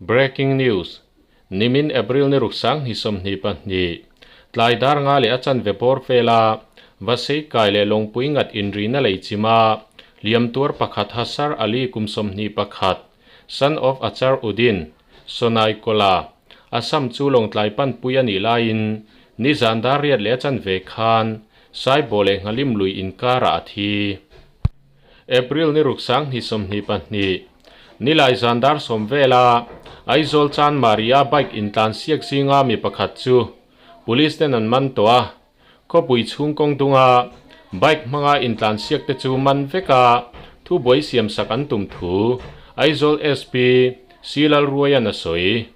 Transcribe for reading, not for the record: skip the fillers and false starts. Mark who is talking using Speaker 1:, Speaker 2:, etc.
Speaker 1: Breaking News, Nimin April ni ruk 22, tlai dar nga leh a chanve bawr vela Vasei kai leh Lawngpui ngat inrina lei chima hliam tuar pakhat Hasar Ali kum 21, son of Achar Uddin, Sonai Kola, Assam chu Lawngtlai panpui a nih laiin nizan dar riat leh a chanve khan Saibaw leh Nghalim lui inkarah a thi. April ni ruk 22, nilai zan dar 10 vela Aizawl Chanmari-a bike intlan siak zinga mi pakhat chu Police ten an man tawh a, khawpui chhung kawng dunga bike hmanga intlan siak te chu man veka thubuai siam sak an tum thu Aizawl SP Silal Ruaian a sawi.